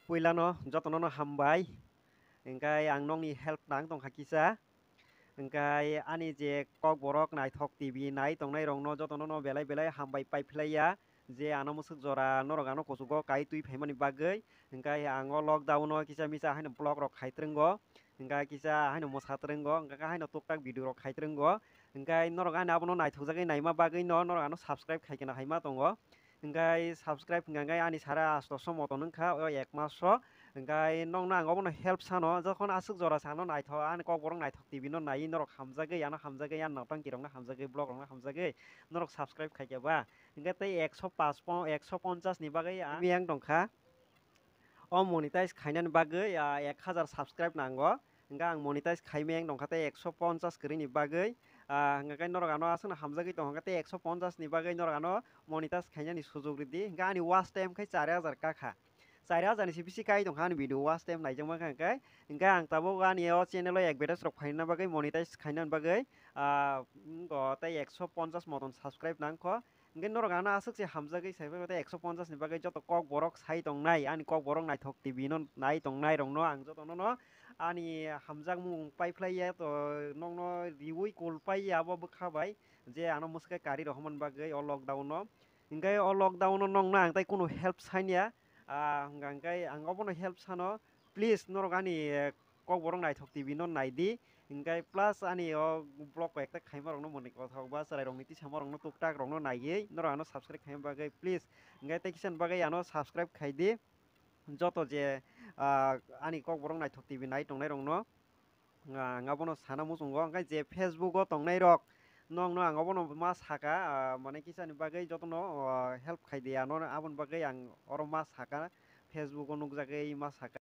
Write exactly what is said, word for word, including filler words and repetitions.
Puilano jotono no hambai. Hingkai ang nokni help nang tongkha kisa. Hingkai ani je Kokborok Naithok T V nai tongnai rokno jotono no belai belai hambai paiphlaiya. Je ano mwswk jora norok ano kuchugo kai twi phaimani bagwi. Hingkai ang o lockdown o kisa misa haino vlog rok khai twrwngo. Hingkai kisa haino mwsa twrwngo. Hingkai haino tuktak video rok khai twrwngo. Hingkai norok ani abono naithokjagwi naima bagwi no norok ano subscribe khai kena haima tongo. Hingkai subscribe hingka hingkai ani sara asto so moto nungkha o ek mas o. Hingkai nokno ang obono help sano, jokhon aswk jora sano naitho, ani Kokborok Naithok T V no naiwi norok hamjagwi, ano hamjagwi, ani notangki rokno hamjagwi, vlog rokno hamjagwi, norok subscribe khaikhe ba. Hingkhe tei ekso paanch pon-, ekso ponchas ni bagwi ang miyang tongkha. O monetize khainani bagwi, ah, ek hazar subscribe nango. Hingkhe ang monetize khaimeng tongkha tei ekso ponchas kwrwini bagwi. Ah, hingkhe norok ano aswkno hamjagwi tongkha tei ekso ponchas ni bagwi norok ano monetize khainani sujok ridi. Hingkhe ani watch time khe char hajar kakha. Char hajar ni se bisi kai tongkha ani video watch time naijakma kha hingkhe. Hingkhe ang tabuk ani o channel o advertise rok phaina bagwi, monetize khaina bagwi, ah, wngkha tei ekso ponchas moton subscribe nangkho. Hingkhe norok ano aswk se hamjagwi sai phai tei ekso ponchas ni bagwi joto Kokborok sai tongnai, ani Kokborok Naithok T V no nai tongnai rokno ang jotono no ani hamjakmung paiphlai ya to nokno riui kul pai ya abo bwkha bai je ano mwswk khe kari rohormani bagwi o lockdown o. Hingkhe o lockdown o nokno ang tei kunu help sanya, ah, hingkha hingkhe ang obono help sano, please norok ani, eh, Kokborok Naithok T V no naidi. Hingkhe plus ani o vlog koi ekta khaima rokno moni kothok ba chwrai rokni tisama rokno tuktak rokno naiwi norok ano subscribe khaima bagwi please. Hingkhe tei kisa ni bagwi ano subscribe khaidi. Joto je, ah, ani Kokborok Naithok T V nai tongnai rokno, ah, ang abono sana muchungo. Hingkhe je Facebook o tongnai rok nokno ang obono ma saka, ah, mane kisa ni bagwi jotono, ah, help khaidi ano aboni bagwi ang oro ma saka, Facebook o nukjagwi ma saka.